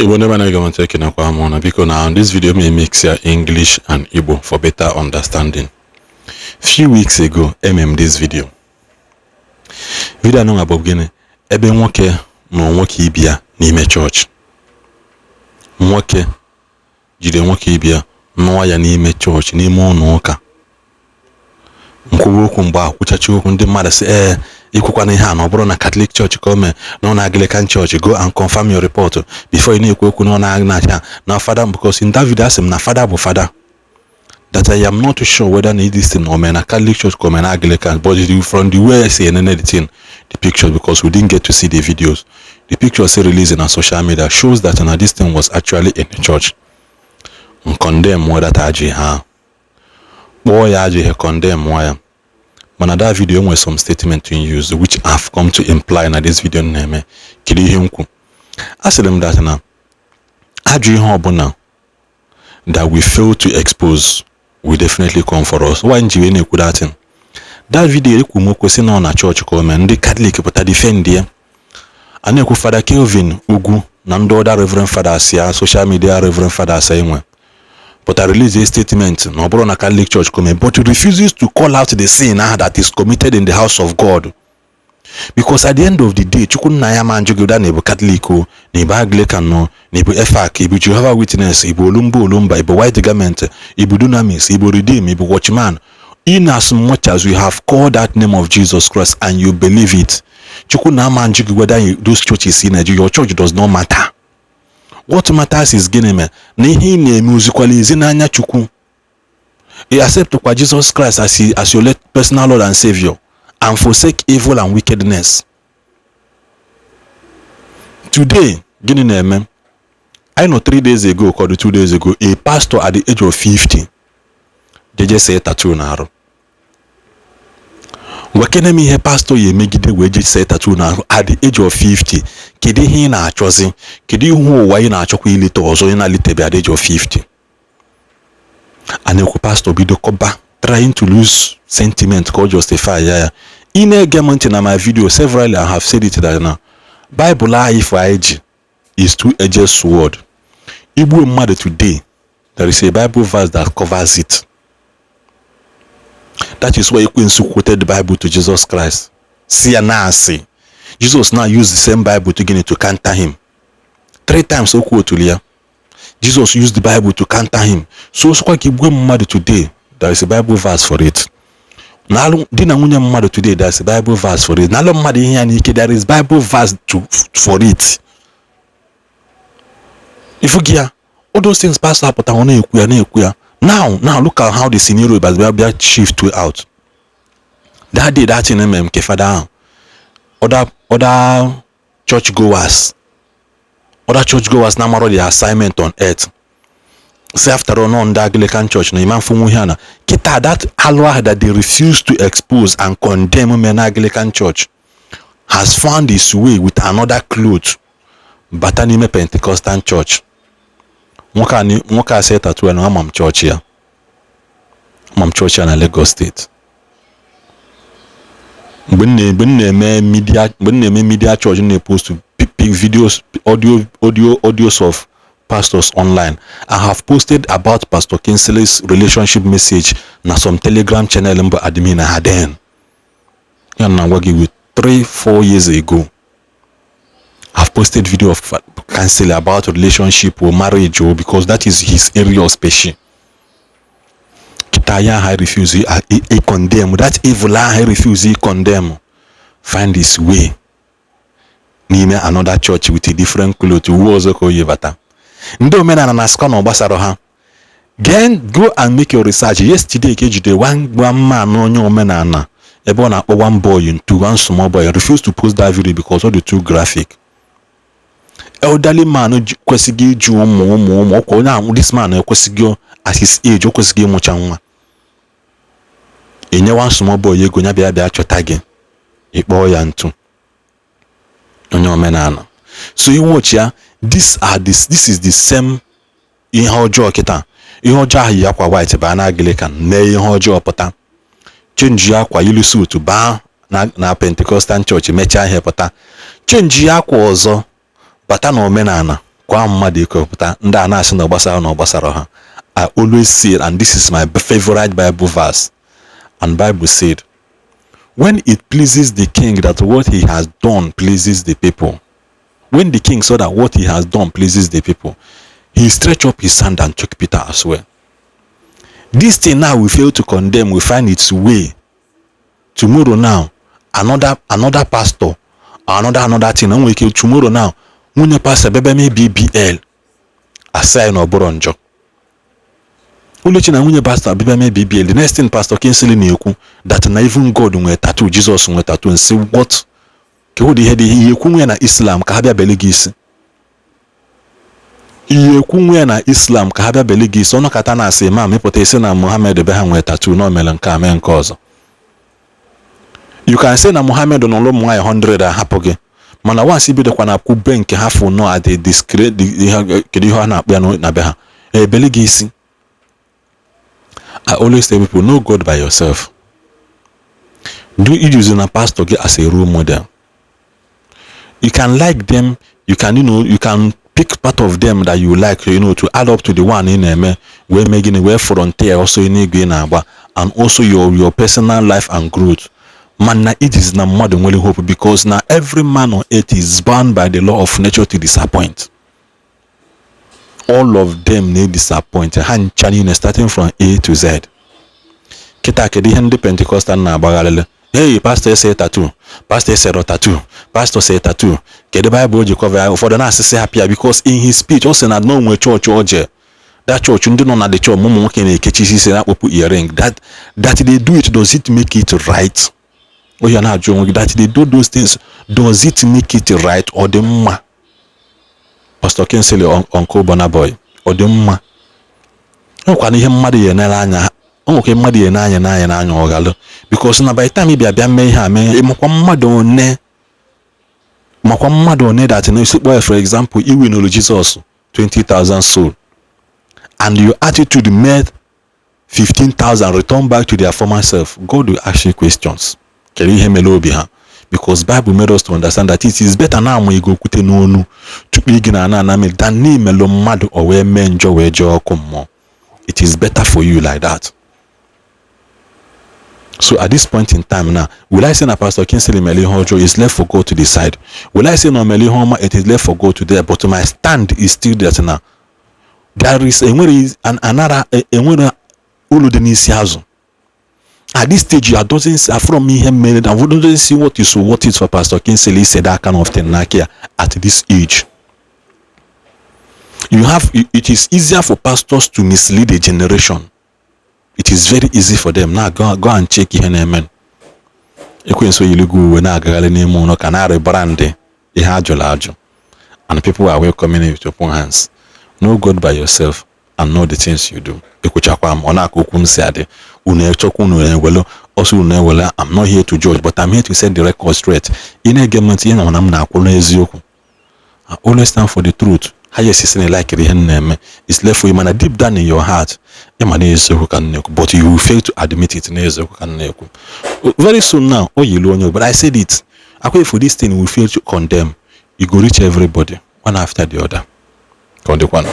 Igbo ndị na-ege m ntị, ekenekwa m na biko na this video may mix ya English and Igbo for better understanding. Few weeks ago emem this video. Video anụnwa bụ gịnị? Ebe nwoke na nwoke ibi ya n'ime chọọchị. Nwoke jide nwoke ibi ya, nụọ ya n'ime chọọchị, n'ime ụlọ ụka. Nkwuwa okwu mgbe ahụ, kwuchacha okwu, ndị mmadụ sị, "Ee, ikwukwana ihe a na ọ bụrụ na Catholic Church ka o mee na ọ na Anglican Church, go and confirm your report before ị na-ekwu okwu na ọ na-acha na fada," because in that video asị m na fada bụ fada, that I am not sure whether na this thing o mee na Catholic Church ka o mee na Anglican, but from the way I see enene the thing, the pictures, because we didn't get to see the videos, the pictures say released na social media shows that na this thing was actually in the church. M condemn that ajọ ihe ahụ, kpọọ ya ajọ ihe, condemn ya. Mana that video nwere some statement in use which have come to imply na this video na-eme. Kedu ihe m kwu? Asịrị m that na ajọ ihe ọbụla that we fail to expose will definitely come for us. Why nji wee na-ekwu that thing? That video, ekwu m okwu sị na ọ na chọọchị ka o mee. Ndị Catholic pụta defend ya. A na-ekwu Fada Kelvin Ugwu na ndị other reverend fathers ya, social media reverend fathers enwe but I release a statement na ọ bụrụ na Catholic Church come, but he refuses to call out the sin ahụ that is committed in the house of God, because at the end of the day, Chukwu nna ya ma njụ gị na ịbụ Catholic o, na ịbụ Anglican o, na ịbụ EFAC, ịbụ Jehovah Witness, ịbụ Olumba Olumba, ịbụ White Garment, ịbụ Dunamis, ịbụ Redeem, ịbụ Watchman. In as much as you have called that name of Jesus Christ and you believe it, Chukwu na ama njụ gị whether those churches in Nigeria. Your church does not matter. What matters is gịnị mere na ihe ị na-eme ozikwala ezi n'anya Chukwu. You accept kwa Jesus Christ as your personal Lord and Savior and forsake evil and wickedness. Today, gịnị na-eme? I know 3 days ago ka ọ dị, 2 days ago, a pastor at the age of 50 jeje see tattoo n'arụ. Gwakene m ihe pastọ ya emegide wee je see tattoo n'arụ at the age of 50. Kedu ihe ị na-achọzi? Kedu ihe ụwa ị na-achọkwa ilite ọzọ ị na-alitebe at the age of 50? A na-ekwu pastọ bido kọba, trying to lose sentiment ka ọ justify ya. Ya ị na-ege m ntị na my video severally, I have said it that na Bible ahụ ifo anyị ji is two-edged sword. Igbuo mmadụ today, there is a Bible verse that covers it. That is why ekwensu quoted the Bible to Jesus Christ, si ya na-asị. Jesus now use the same Bible to gịnị? To counter him three times. O kwuotulu ya, Jesus used the Bible to counter him. So sokwa ka igbuo mmadụ today, there is a Bible verse for it. Na di na nwunye mmadụ today, there is a Bible verse for it. Na alụ mmadụ ihe ya n'ike, there is Bible verse for it. Ifu gị ya, all those things, pastor apụta, ọ na-ekwu ya, na-ekwu ya. Now look at how the scenario bịa bịa shift to out that day. That thing eme nke fada ahụ, other church goers, other church goers na amaro their assignment on earth, say after all, nọ ndị Anglican Church na imam funwu ihe na kịta, that alụ ahụ that they refuse to expose and condemn men Anglican Church has found its way with another cloth bata n'ime Pentecostal Church. Nwoke a, nwoke a sị tattoo na ama m chọọchị ya, ama m chọọchị ya na Lagos State. Mgbe m na-eme media, mgbe m na-eme media church, na-epost videos, audios of pastors online, I have posted about Pastor Kingsley's relationship message na some Telegram channel mbụ admin ha. Then ya na gwa gị, with 3-4 years ago, I've posted video of counsel about relationship or marriage or because that is his area of special. Kita ya ha refuse I condemn that evil ahụ, refuse I condemn, find his way n'ime another church with a different cloth, uwe ọzọ ka o yi bata. Ndị omenala na-asịkwa na ọ gbasara ha. Then go and make your research. Yesterday ka ejide one man, onye omenala, ebe ọ na-akpọ one boy ntu, one small boy. Refuse to post that video because ọ dị too graphic. Elderly man kwesịghị iji ụmụ ụmụ ụmụ ọkwa onye ahụ. This man ekwesịghị, at his age, o kwesịghị ịmụcha nwa. Enye one small boy ego ya bịa bịa chọta gị, ịkpọọ ya ntu, onye omenala. So iwọchi ya, this is the same ihe ọjọọ kịta. Ihe ọjọọ ahụ yi akwa white baa na Anglican mee ihe ọjọọ, pụta change akwa, yilu suit baa na Pentecostal Church, mechaa ihe, pụta change akwa ọzọ bata na omenala. Kwa mmadụ iko pụta, ndị a na-asị na ọ gbasara, na ọ gbasara ha. I always say, and this is my favorite Bible verse, and Bible said, when it pleases the king that what he has done pleases the people, when the king saw that what he has done pleases the people, he stretched up his hand and took Peter as well. This thing now we fail to condemn will find its way tomorrow now, another pastor, another thing. O nwere ike tomorrow now, nwunye pastor bebe mee BBL, asị anyị na ọ bụrụ njọ. Ulechi na nwunye pastor bịa mee BBL, the next thing Pastor Kingsley na-ekwu that na even God nwere tattoo, Jesus nwere tattoo. Nsị what? Ka ụdị ihe dị ihe ekwu nwe ya na Islam ka ha bịa bele gị isi? Ihe ekwu nwe ya na Islam ka ha bịa bele gị isi? Ọnọkata na-asị ma mịpụta isi na Muhammad be ha nwere tattoo, na o mere nke a, mee nke ọzọ. You can say na Muhammad nụrụ ụmụ nwaanyị 100, ahapụ gị. Mana once ibidokwa na kwube nke ha fụ nọ adị discreet, kedu ihe a na-akpọ ya na be ha, ebele gị isi. I always tell people, know God by yourself. Do use na pastor gị as a role model. You can like them, you can pick part of them that you like, to add up to the one ị na-eme, wee mee gịnị, wee frontier ọsọ n'igwe ị na-agba, and also your personal life and growth. Mana it is na mmadụ nwere hope, because na every man on earth is bound by the law of nature to disappoint. All of them na-disappoint, ha ncha niile, starting from A to Z. Kịta, kedu ihe ndị Pentecostal na-agbagharịrị? Hey, pastor ese tattoo, pastor esero tattoo, pastor se tattoo. Kedu Bible o ji cover ya? Ụfọdụ na-asịsị hapụ ya, because in his speech ọ sị na no nwe chọọchị o je, that church, ndị nọ na the church, ụmụ nwoke na-ekechisi isi, na-akpọpụ earring. That they do it, does it make it right? Onye na-ajụ onwe gị, that they do those things, does it make it right? Ọ dị mma? Pastor Kingsley, Uncle Burna Boy, ọ dị mma? Nwekwana ihe mmadụ ya enere anya, o nwekwa mmadụ ya ene anya n'anya n'anya ọghalụ, because na by the time ị bịa bịa mee ihe a, mee, ịmakwa mmadụ one, makwa mmadụ one that na esi kpọọ ya. For example, iwinolu Jesus 20,000 soul and your attitude made 15,000 return back to their former self. God will ask you questions. Kedu ihe mere obi ha? Because Bible made us to understand that it is better na ama ego okwute n'onu tupu ị gị na ana ana mere than na imelụ mmadụ o wee mee njọ, wee jee ọkụ mmụọ. It is better for you like that. So at this point in time now, will I say na Pastor Kingsley mere ihe ọjọọ? Is left for God to decide. Will I say na o mere ihe ọma? It is left for God to decide. But my stand is still that now there is enwere anara enwere ulu dị n'isi azụ. At this stage, you are doesn't from ihe mere, I wouldn't see what is what is for Pastor Kingsley say that kind of thing n'aka ya at this age. You have, it is easier for pastors to mislead a generation. It is very easy for them. Now go and check ihe na-eme. Ekwensu yirigo uwe na-agagharị n'ime ụlọ ka na brand ihe ajụrụ ajụ, and people are welcoming it with open hands. Know God by yourself and know the things you do. Ekwuchakwa m, ọ na-aka okwu m si adị. Unu echọkwa, unu ewele ọsọ, unu ewele. I'm not here to judge, but I'm here to set the record straight. Ị na-ege m ntị, ị na m na-akwụ n'eziokwu. I always stand for the truth. Ha yes isi na like ihe m na-eme is left for you, mana deep down in your heart, ị ma na eziokwu ka m na-ekwu, but you will fail to admit it na eziokwu ka m na-ekwu. Very soon now, o yilu onye, but I said it akwa. For this thing we fail to condemn, e go reach everybody one after the other. Ka ọ dịkwanụ.